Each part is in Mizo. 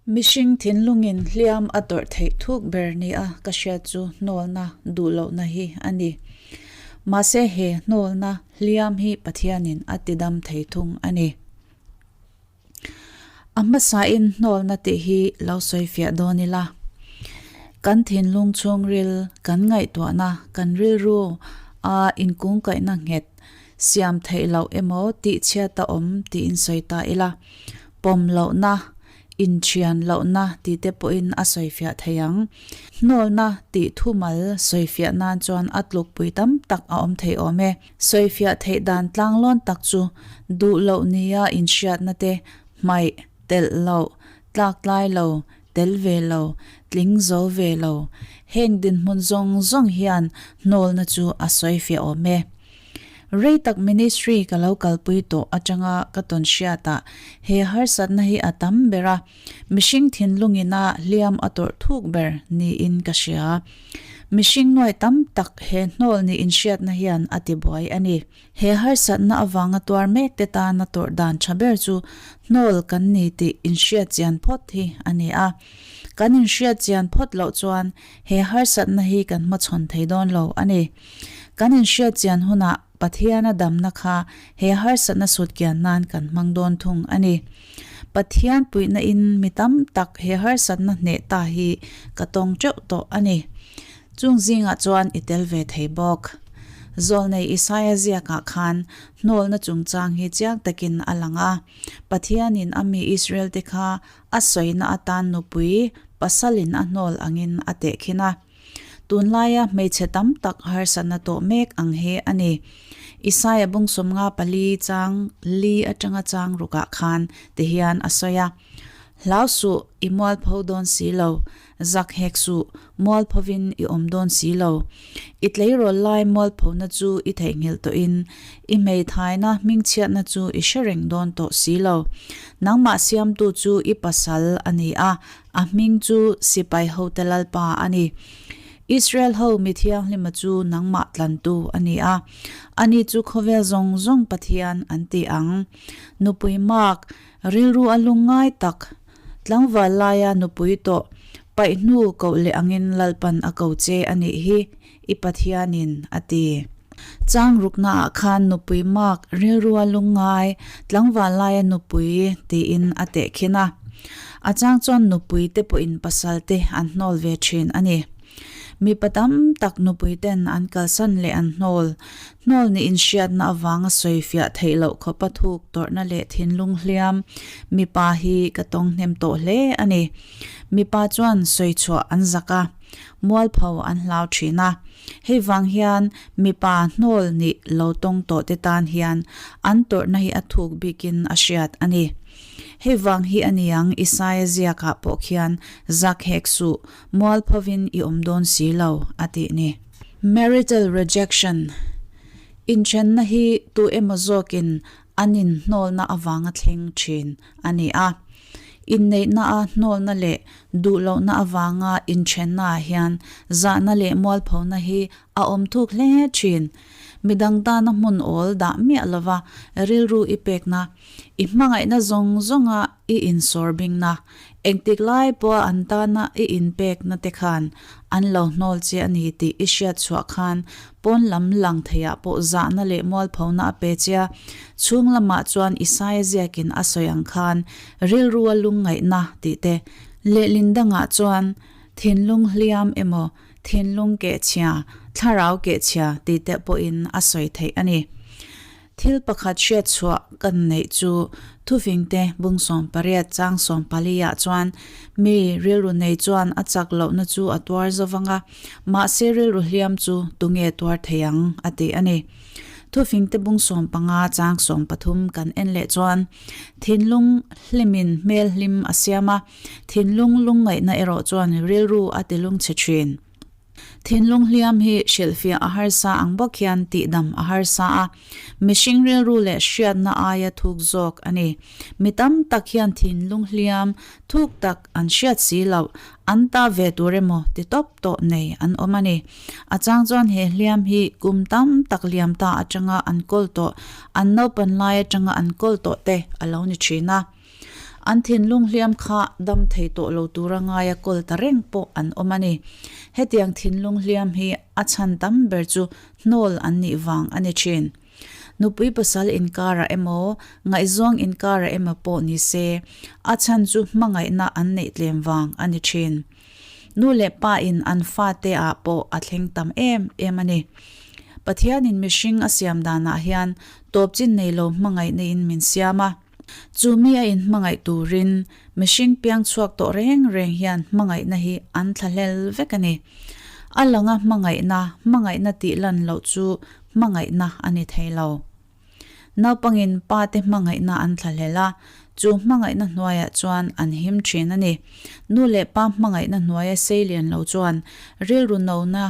Mihring thinlungin hliam a tawrh theih thuk ber nia ka hriat chu hnawlna duh lohna hi a ni. Mahse he hnawlna hliam hi Pathianin a tidam thei thung a ni. A hmasain hnawlna tih hi lo sawi fiah dawn ila. Kan thinlung chhungril, kan ngaihtuahna, kan rilru a inkungkaihna nghet siam theih loh emaw tihchhiat a awm tiin sawi ta ila. Pawm lohna, inthian lohna tih te pawhin a sawi fiah thei ang. Hnawlna tih thumal sawi fiah nan chuan a tlukpui tam tak a awm thei awm e. Sawifiah theih dan tlanglawn tak chu duh loh nia inhriatna te, hmaih, telh loh, tlaktlai lo, tel ve lo, tling zo ve lo. Heng dinhmun zawng zawng hian hnawlna chu a sawifiah awm e. Rei tak ministry ka lo kalpui tawh atanga ka tawn hriatah he harsatna hi a tam ber a, Mihring thinlungina hliam a tawrh thuk ber niin ka hria. Mihring nuai tam tak he hnawl ni inhriatna hian a ti buai a ni. He harsatna avanga tuar mek te tana tawrh dan tha ber chu hnawl kan ni tih inhriat chian phawt hi a ni a. Kan inhriat chian phawt loh chuan he harsatna hi kan hmachhawn thei dawn lo a ni. Kan inhriat chian hunah Pathiana damna kha he harsatna sutkian nan kan hmang dawn thung a ni. Pathian puihna in mi tam tak he harsatna hneh ta hi ka tawng teuh tawh a ni. Chung zingah chuan i tel ve thei bawk. Zawlnei Isaia ziakah khan hnawlna chungchang hi chiang takin a lang a. Pathianin a mi Israel te kha a sawina atan nupui pasalin a hnawl angin a tehkhin a. Tunlaia hmeichhe tam tak harsatna tawh mek ang he a ni. Isaia bung 54 chang li atanga chang rukah khan ti hian a sawi a, Hlau suh, i mualpho dawn si lo, zak hek suh, mualphovin i awm dawn si lo. I tleirawl lai mualphona chu i theihnghilh tawhin, i hmeithaina hmingchhiatna chu i hre reng dawn tawh si lo. Nangmah siamtu chu i pasal a ni a, A hming chu Sipai hote Lalpa a ni. Israel ho mi thianghlima chu nangmah tlantu a ni a. Ani chu khawvel zawng zawng Pathian an ti ang. Nupui mak, rilru a lungngai tak, tlangval laia nupui tawh, paih hnu koh leh angin Lalpan a ko che a nih hi, i Pathianin a ti. Chang ruknaah khan nupui mak, rilru a lungngai, tlangval laia nupui tiin a tehkhin a. A chang chuan nupui te pawhin pasal te an hnawl ve thin a ni. Mipa tam tak nupui ten an kalsan leh an hnawl. Hnawl nih inhriatna avanga sawifiah theih loh khawpa thuk tawrhna leh thinlung hliam mipa hi ka tawng hnem tawh hle a ni. Mipa chuan sawichhuah an zak a. Mualpho an hlau thin a. Hei vang hian mipa hnawl nih lo tawng tawh te tan hian an tawrhna hi a thuk bikin a hriat a ni. Hei vang hi a niang Isaia ziakah pawh khian zak hek suh, mualphovin i awm dawn si lo a tih ni. Marital rejection, Inthenna hi tu emaw zawkin an inhnawlna avanga thleng thin a ni a. Inneihna a hnawlna leh duhlohna avanga inthenna ah hian zahna leh mualphona hi a awm thuk hle thin. Midang tana hmun awl dah miah lova rilru i pekna, i hmangaihna zawng zawnga i insawr bingna, engtik lai pawha an tana i inpekna te khan an lo hnawl che a ni tih i hriat chhuah khan Pawn lam lang theiah pawh zahna leh mualphona a pe che a, chhung lamah chuan Isaia ziakin a sawi ang khan rilrua lungngaihna tih te, lehlin dangah chuan thinlung hliam emaw thinlung kehchhia, thlarau kehchhia tih te pawhin a sawi theih a ni. Thil pakhat hriat chhuah kan neih chu thufingte bung 18 chang 14 ah chuan mi rilru nei chuan a chak lohna chu a tuar zo vang a, mahse rilru hliam chu tunge tuar thei ang a ti a ni. Thufingte bung 15 chang 13 kan en leh chuan thinlung hlimin hmel hlim a siam a, thinlung lungngaihna erawh chuan rilru a tilungchhe thin. Thinlung hliam hi hrilhfiah a harsa ang bawk hian tihdam a harsa a, mihring rilru leh hriatna aia thuk zawk a ni. Mi tam tak hian thinlung hliam thuk tak an hriat si loh, an ta ve tur emaw ti tawp tawh nei an awm a ni. A chang chuan he hliam hi kum tam tak liam ta atanga an kawl tawh, an naupan lai atanga an kawl tawh te a lo ni thin a. An thinlung hliam kha dam thei tawh lo tura ngaia kawl ta reng pawh an awm a ni. Hetiang thinlung hliam hi a chhan tam ber chu hnawl an nih vang a ni thin. Nupui pasal inkarah emaw, ngaihzawng inkarah emaw pawh ni se, a chhan chu hmangaihna an neih tlem vang a ni thin. Nu leh pa in an fate ah pawh a thleng tam em em a ni. Pathianin mihring a siam danah hian tawp chin nei lo hmangaihna in min siam a. Chu mi a inhmangaih turin mihring piang chhuak tawh reng reng hian hmangaihna hi an thlahlel vek a ni. A langa hmangaihna, hmangaihna tih lan loh chu hmangaihna a ni thei lo. Naupangin pa te hmangaihna an thlahlel a, chu hmangaihna hnuaiah chuan an him thin a ni. Nu leh pa hmangaihna hnuaia seilian lo chuan rilru nona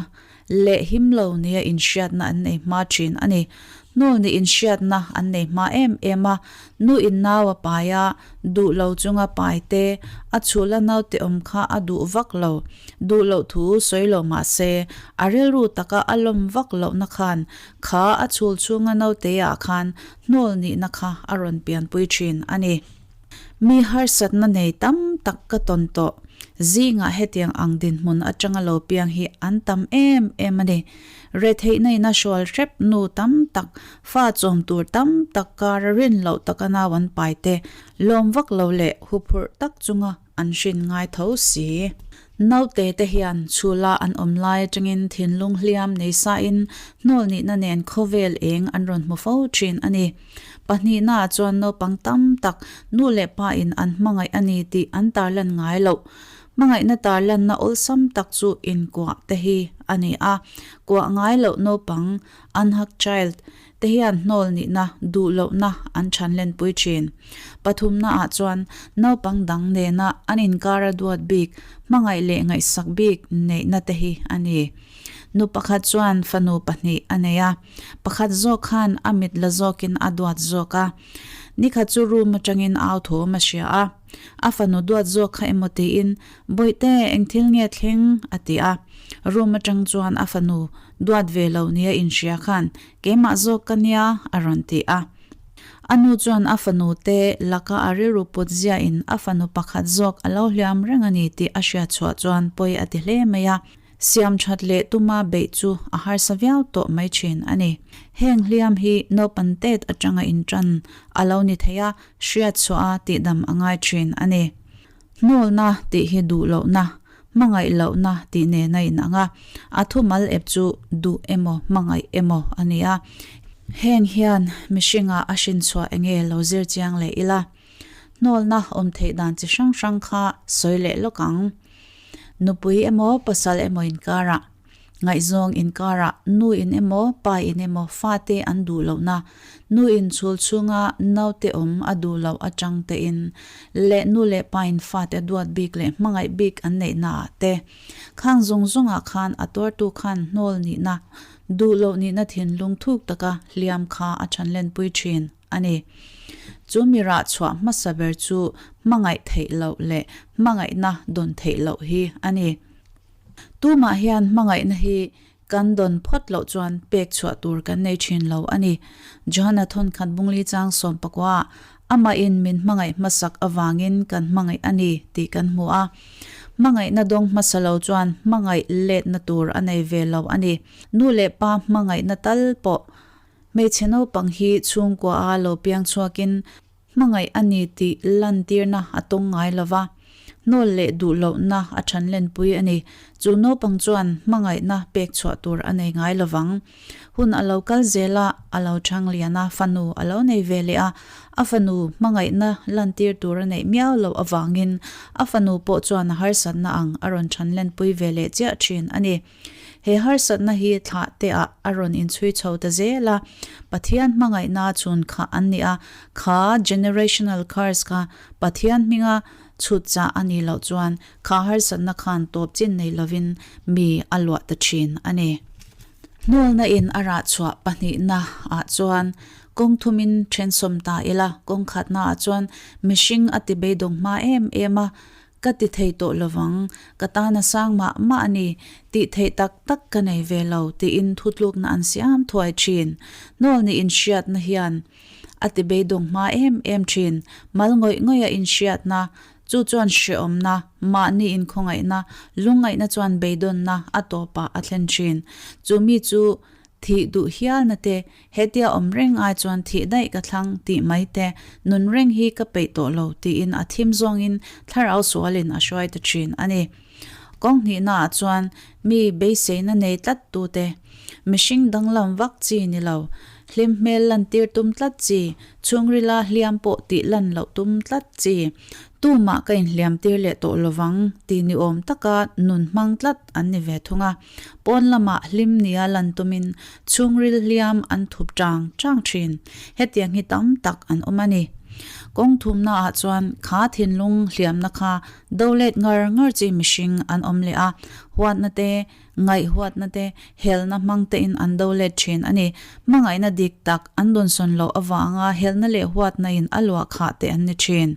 leh him lo nia inhriatna an nei hma thin a ni. Hnawl nih inhriatna an nei hma em em a, nu in nau a pai a, duh lo chunga pai te, a chhula naute awm kha a duh vak lo, duh loh thu sawi lo mah se, a rilru taka a lawm vak lohna khan kha a chhul chhunga naute ah khan hnawl nihna kha a rawn pianpui thin a ni. Mi harsatna nei tam tak ka tawn tawh. Zingah hetiang ang dinhmun atanga lo piang hi an tam em em a ni. Retheihna in a hrual hrep nu tam tak, fa chawm tur tam tak kara rin loh taka nau an pai te, lawm vak lo leh huphurh tak chunga an hrin ngai tho si. Naute te hian chhula an awm lai atangin thinlung hliam nei sain hnawl nihna nen khawvel eng an rawn hmu fo thin a ni. Pahnihnaah chuan naupang tam tak nu leh pa in an hmangaih a ni tih an tarlan ngai loh. Hmangaihna tarlanna awlsam tak chu inkuah te hi a ni a. Kuah ngai loh naupang, unhugged child, te hian hnawl nihna, duh lohna an chhan lenpui thin. Pathumnaah chuan naupang dang nena an inkara duat bik, hmangaih leh ngaihsak bik neihna te hi a ni. Nu pakhat chuan fanu pahnih a nei a, pakhat zawk khan a mit la zawkin a duat zawk a. Nikhat chu room atangin au thawm a hria a, a fanu duat zawk kha emaw tiin, Bawihte, eng thil nge thleng? a ti a. Room atang chuan a fanu duat ve lo nia inhria khan, Keimah zawk ka nia, a rawn ti a. A nu chuan a fanu te laka a rilru put ziahin a fanu pakhat zawk a lo hliam reng a ni tih a hriat chhuah chuan pawi a ti hle mai a. Siam that leh tuma beih chu a harsa viau tawh mai thin a ni. Heng hliam hi naupan tet atanga intan a lo ni thei a, hriat chhuah a tihdam a ngai thin a ni. Hnawlna tih hi duh lohna, hmangaih lohna tih nen a inang a, a thumal ep chu duh emaw hmangaih emaw a ni a. Heng hian mihringah a hrinchhuah enge lo zir chiang leh ila, hnawlna awm theih dan chi hrang hrang kha sawi leh lawk ang. Nupui emaw pasal emaw inkarah, ngaihzawng inkarah nu in emaw pa in emaw fate an duh lohna, nu in chhul chhunga naute awm a duh loh atang tein leh nu leh pa in fate duat bik leh hmangaih bik an neihna ah te, khang zawng zawngah khan a tuartu khan hnawl nihna, duh loh nihna thinlung thuk taka hliam kha a thanlenpui thin. a ni. Chu mi rah chhuah hmasa ber chu hmangaih theih loh leh hmangaihna dawn theih loh hi a ni. Tumah hian hmangaihna hi kan dawn phawt loh chuan pek chhuah tur kan nei thin lo a ni. Johana thawnkhat bungli chang sawmpakua amahin min hmangaih hmasak avangin kan hmangaih a ni tih kan hmu a. Hmangaihna dawng hmasa lo chuan hmangaih letna tur a nei ve lo a ni. Nu leh pa hmangaihna tal pawh Hmeichhe naupang hi chhungkua a lo piang chhuakin hmangaih a ni tih lantirna a tawng ngai lo va, hnawl leh duh lohna a than lenpui a ni. Chu naupang chuan hmangaihna pek chhuah tur a nei ngai lo vang. Hun a lo kal zel a, a lo chhang lian a, fanu a lo nei ve leh a, a fanu hmangaihna lantir tur a neih miau loh avangin a fanu pawh chuan a harsatna ang a rawn than lenpui ve leh chiah thin a ni. He harsatna hi thlah te ah a rawn inchhui chho ta zel a, Pathian hmangaihna chhun kha an ni a, kha generational curse kha Pathian hminga chhut chah a nih loh chuan kha harsatna khan tawp chin nei lovin mi a luah ta thin a ni. Hnawlna in a rah chhuah pahnihna ah chuan kawng thumin then sawm ta ila, kawng khatna ah chuan mihring a ti beidawng hma em em a, Ka ti thei tawh lovang, ka tan a sang mah mah a ni, tih theih tak tak ka nei ve lo tiin thutlukna an siam thuai thin. Hnawl nih inhriatna hian a ti beidawng hma em em thin. Mal ngawih ngawih a inhriatna, chu chuan hreawmna, mahni inkhawngaihna, lungngaihna chuan beidawnna a tawpah a thlen thin. Chu mi chu thih duh hialna te, hetia awm reng ai chuan thih daih ka thlang tih mai te, nun reng hi ka peih tawh lo tiin a thim zawngin thlarau sualin a hruai ta thin a ni. Kawng hnihnaah chuan mi beiseina nei tlat tute, mihring danglam vak chi ni lo, hlim hmel lantir tum tlat chi, chhungrila hliam pawh tih lan loh tum tlat chi, tumah ka inhliam tir leh tawh lovang tih ni awm taka nun hmang tlat an ni ve thung a. Pawn lamah hlim nia lan tumin chhungril hliam an thup chang chang thin. Hetiang hi tam tak an awm a ni. Kawng thumnaah chuan kha thinlung hliamna kha Do let ngar ngar chi mihring an awm leh a, huatna te, ngaihhuatna te, helna hmang tein an do let thin a ni. Hmangaihna dik tak an dawnsawn loh avanga helna leh huatna in a luah khah te an ni thin.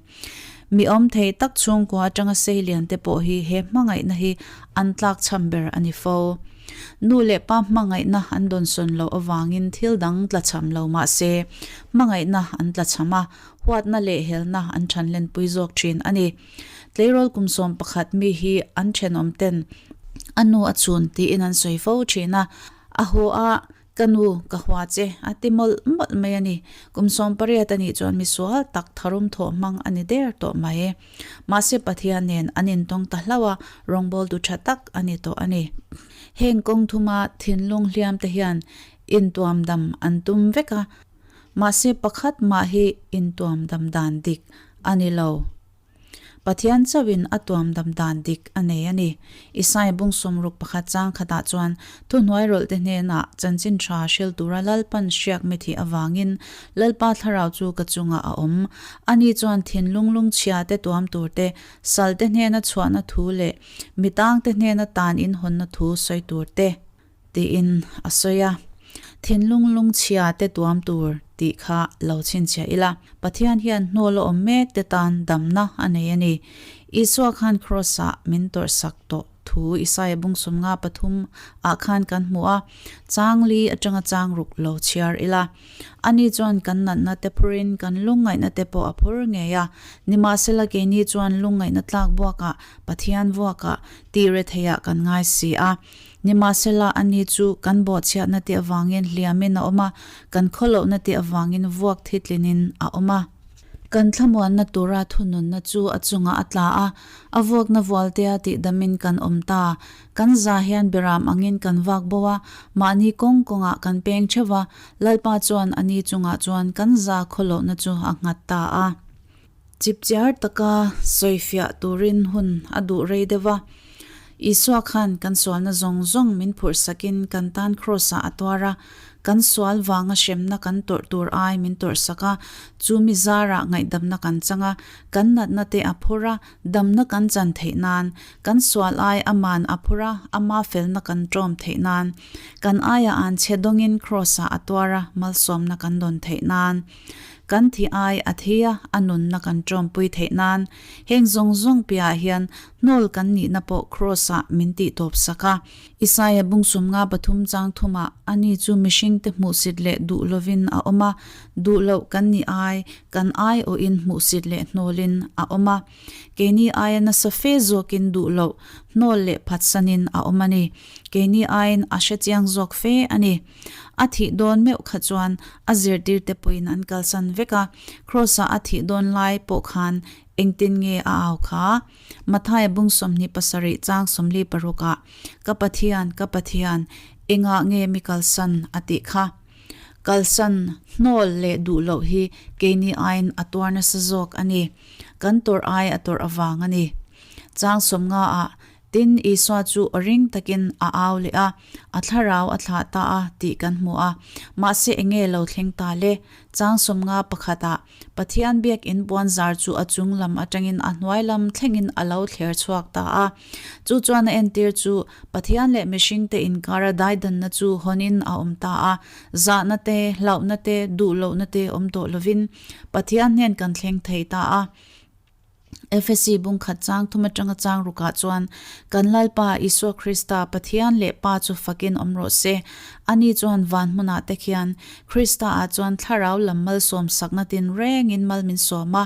Mi awm thei tak chhungkua atanga seilian te pawh hi he hmangaihna hi an tlakchham ber a ni fo. Nu leh pa hmangaihna an dawnsawn loh avangin thil dang tlachham lo mah se, hmangaihna an tlachham a, Huatna leh helna an thanlenpui zawk thin a ni. Tleirawl kum 11 mi hi an thenawm ten a nu a chhun tiin an sawi fo thin a, a haw a, Ka nu, ka hua che, a ti mawlh mawlh mai a ni. Kum 18 a nih chuan misual tak tharum thawh hmang a ni der tawh mai. Mahse Pathian nen an intawng ta hlauh a, rawngbawltu tha tak a ni tawh a ni. Heng kawng thuma thinlung hliam te hian intuamdam an tum vek a, Mahse pakhat mah hi intuam dam dan dik a ni lo. Pathian chauhin a tuam dam dan dik a nei a ni. Isaiah bung sawmruk pakhat chang khatah chuan thuhnuai rawlhte hnenah chanchin tha hril tura Lalpan hriak mi thih avangin Lalpa thlarau chu ka chungah a awm. Ani chuan thinlung lungchhia te tuam tur te, salte hnena chhuahna thu leh mitangte hnena tan inhawnna thu sawi tur te, Tiin a sawi a. Thinlung lungchhia te tuam tur tih kha lo chhinchhiah ila, Pathian hian hnawl a awm mek te tan damna a nei a ni. Isua khan Kraws-ah min tawrhsak tawh thu Isaia bung 53 ah khan kan hmu a, chang li atanga chang ruk lo chhiar ila. Ani chuan kan natna te phurin kan lungngaihna te pawh a phur ngei a. Nimahsela keini chuan lungngaihna tlak buakah Pathian vuakah tih retheiah kan ngai si a. Nimahsela, ani chu kan bawhchhiatna te avangin hliamin a awm a, kan khawlohna te avangin vuak thitlinin a awm a. Kan thlamuanna tura thununna chu a chungah a tla a, a vuakna vualtea tihdamin kan awm ta. Kan za hian beram angin kan vak bo a, mahni kawng kawngah kan peng theuh va, Lalpa chuan ani chungah chuan kan za khawlohna chu a nghat ta a. Chipchiar taka sawifiah turin hun a duh rei deuh a. Isua khan kan sualna zawng zawng min phurhsakin kan tan Kraws-ah a tuar a, kan sual vanga hremna kan tawrh tur ai min tawrhsak a, chu mi zarah ngaihdamna kan chang a, kan natna te a phur a, damna kan chan theih nan, kan sual ai aman a phur a, ama felna kan ṭawm theih nan, kan aiah an chhe dawngin Kraws-ah a tuar a, malsawmna kan dawn theih nan. Kan thi ai a thei a, a nunna kan ṭawmpui theih nan heng zawng zawng piahah hian hnawl kan nihna pawh Kraws-ah min tih tawp sak a. Isaia bung 53 chang thumah ani chu mihringte hmuhsit leh duh lovin a awm a, duh loh kan nih ai, kan aiawhin hmuhsit leh hnawlin a awm a. Keini aia nasa fe zawkin duh loh, hnawl leh phatsanin a awm a ni. Keini aiin a hrechiang zawk fe a ni. A thih dawn meuh kha chuan a zirtirte pawhin an kalsan vek a, Kraws-ah a thih dawn lai pawh khan engtin nge a au kha? Mathaia bung 27 chang 46 ah, Ka Pathian, ka Pathian, engah nge mi kalsan? a tih kha. Kalsan, hnawl leh duh loh hi keini aiin a tuar nasa zawk a ni. Kan tawrh ai a tawrh avang a ni. Chang 50 ah, Tin, Isua chu aw ring takin a au leh a, a thlarau a thlah ta a tih kan hmu a. Mahse enge lo thleng ta le? Chang 51 ah, Pathian biakinn puanzar chu a chung lam atangin a hnuai lam thlengin a lo thler chhuak ta a. Chu chuan a entir chu Pathian leh mihringte inkara daidanna chu hawnin a awm ta a. Zahna te, hlauhna te, duhlohna te awm tawh lovin Pathian hnen kan thleng thei ta a. Efesi bung khat chang thum atanga chang rukah chuan kan Lalpa Isua Krista Pathian leh Pa chu fakin awm rawh se. Ani chuan van hmunah te khian Krista ah chuan thlarau lam malsawm sakna tin rengin mal min sawm a.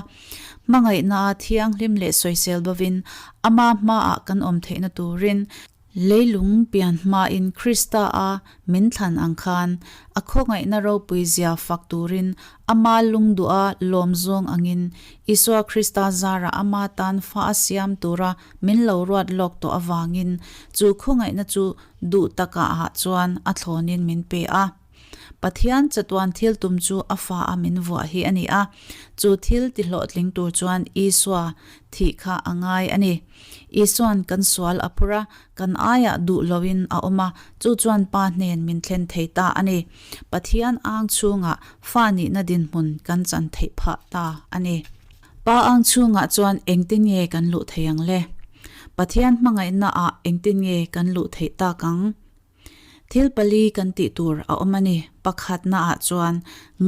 Hmangaihna a thianghlim leh sawisel bovin ama hmaah kan awm theihna turin Leilung pian hmain Krista a min thlan ang khan, a khawngaihna ropui zia fak turin ama lungduha lawm zawng angin Isua Krista zarah ama tan fa a siam tura min lo ruat lawk tawh avangin chu khawngaihna chu duh takah ah chuan a thlawnin min pe a. Pathian chatuan thil tum chu a fa a min vuah hi a ni a, chu thil ti hlawhtling tur chuan Isua thih kha a ngai a ni. Isuan kan sual a phur a, kan aiah duh loin a awm a, chu chuan Pa hnen min thlen thei ta a ni. Pathian ang chhungah fa nihna dinhmun kan chan theih phah ta a ni. Pa ang chhungah chuan engtin nge kan luh thei ang le? Pathian hmangaihna ah engtin nge kan luh theih tak ang? Thil pali kan tih tur a awm a ni. Pakhatnaah chuan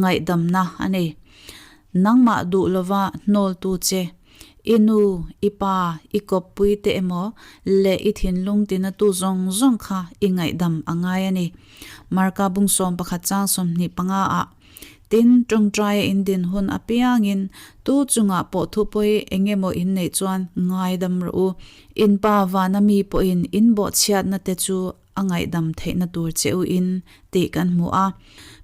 ngaihdamna a ni. Nangmah duh lova hnawltu che, i nu, i pa, i kawppui te emaw leh i thinlung tinatu zawng zawng kha i ngaihdam a ngai a ni. Marka bungsawm pakhat chang 25 ah, Tin, tawngtaia in din hun apiangin tu chungah pawh thupawi eng emaw in neih chuan ngaidam rawh u. In pa vana mi pawhin in bawhchhiatna te chu a ngaihdam theihna tur che u in tih kan hmu a.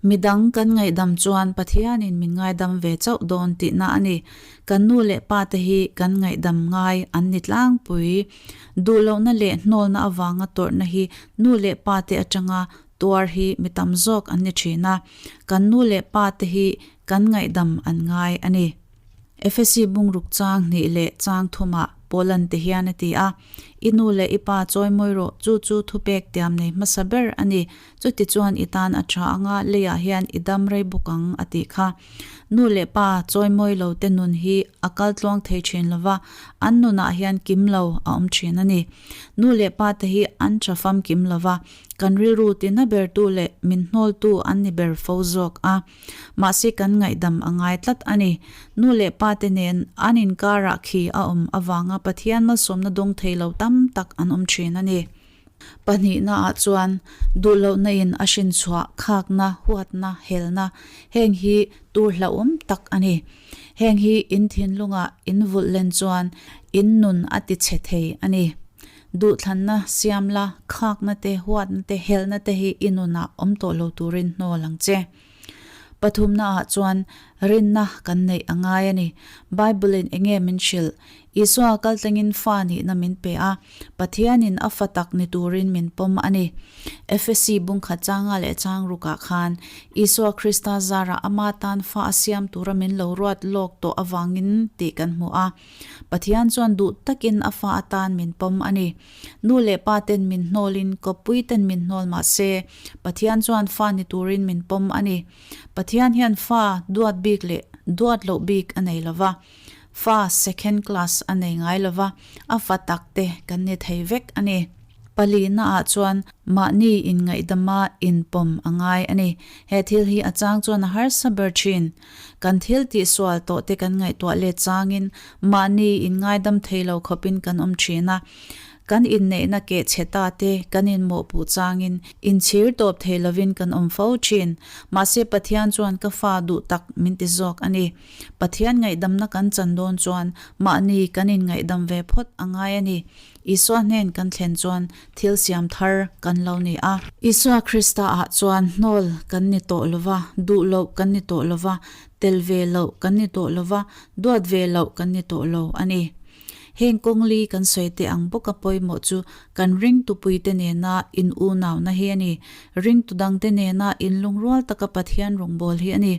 Midang kan ngaihdam chuan Pathianin min ngaidam ve chauh dawn tihna a ni. Kan nu leh pa te hi kan ngaihdam ngai an ni tlangpui. Duhlohna leh hnawlna avanga tawrhna hi nu leh pa te atanga tuar hi mi tam zawk an ni thin a, kan nu leh pa te hi kan ngaihdam an ngai a ni. Efesi bungruk chang hnih leh chang thumah Paulan ti hian a ti a, I nu leh i pa chawimawi rawh, chu chu thupek tiam nei hmasa ber a ni, chutichuan i tan a tha anga leiah hian i dam rei bawk ang a tih kha. Nu leh pa chawimawi lo te nun hi a kal tluang thei thin lova, an nunah hian kim lo a awm thin a ni. Nu leh pa te hi an tha famkim lova, Kan rilru tina bertu leh min hnawltu an ni ber fo zawk a, mahse kan ngaihdam a ngai tlat a ni. Nu leh pa te nen an inkarah khi a awm avanga Pathian malsawmna dawng thei lo tam tak an awm thin a ni. Pahnihna ah chuan duhlohna in a hrinchhuah, khakna, huatna, helna heng hi tur hlauhawm tak a ni. Heng hi in thinlungah in vulh len chuan in nun a ti chhe thei a ni. Duhthlanna siam la, khakna te, huatna te, helna te hi i nunah awm tawh lo turin hnawl ang che. Pathumna ah chuan rinna kan neih a ngai a ni. Bible in enge min hrilh? Isua kaltlangin fa nihna min pe a, Pathianin a fa tak ni turin min pawm a ni. Efesi bungkhat changa leh chang rukah khan Isua Krista zarah ama tan fa a siam tura min lo ruat lawk tawh avangin tih kan hmu a. Pathian chuan duh takin a fa atan min pawm a ni. Nu leh pa ten min hnawlin kawppui ten min hnawl mah se, Pathian chuan fa ni turin min pawm a ni. Pathian hian fa duat bik leh duat loh bik a nei lo va, fa second class a nei ngai lo va, a fa tak te kan ni thei vek a ni. Palihna ah chuan mahni inngaihdama inpawm a ngai a ni. He thil hi a chang chuan a harsa ber thin. Kan thil tihsual tawh te kan ngaihtuah let changin mahni inngaidam thei lo khawpin kan awm thin a. Kan inneihna keh chhe ta te kan inmawhpuh changin inchhir tawp thei lovin kan awm fo thin. Mahse Pathian chuan ka fa duh tak min ti zawk a ni. Pathian ngaihdamna kan chan dawn chuan mahni kan inngaihdam ve phawt a ngai a ni. Isua hnen kan thlen chuan thil siam thar kan lo ni a. Isua Krista ah chuan hnawl kan ni tawh lo va, duh loh kan ni tawh lo va, tel ve loh kan ni tawh lo va, duat ve loh kan ni tawh lo a ni. Heng kawng li kan sawi teh ang bawka pawimawh chu kan ringtupuite nena in unauna hi a ni. Ringtu dangte nena inlungrual taka Pathian rawngbâwl hi a ni.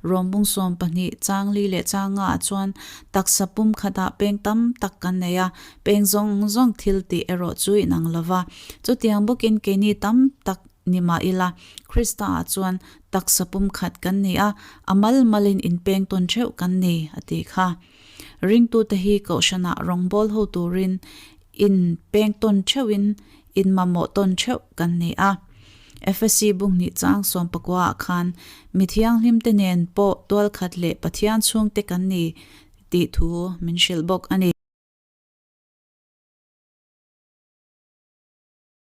Rawmbung 12 changli leh changa ah chuan taksa pum khatah peng tam tak kan nei a, peng zawng zawng thil tih erawh chu inang lo va. Chutiang bawkin keini tam tak ni mah ila, Krista ah chuan taksa pum khat kan ni a, a mal malin inpeng tawn theuh kan ni, a ti kha. Ringtute hi Kohhranah rawngbâwl ho turin In peng tawn theuhin in mamawh tawn theuh kan ni a. Efesi bunghnih chang 19 ah khan mi thianghlim te nen pawh tualkhat leh Pathian chhungte kan ni tih thu min hrilh bawk a ni.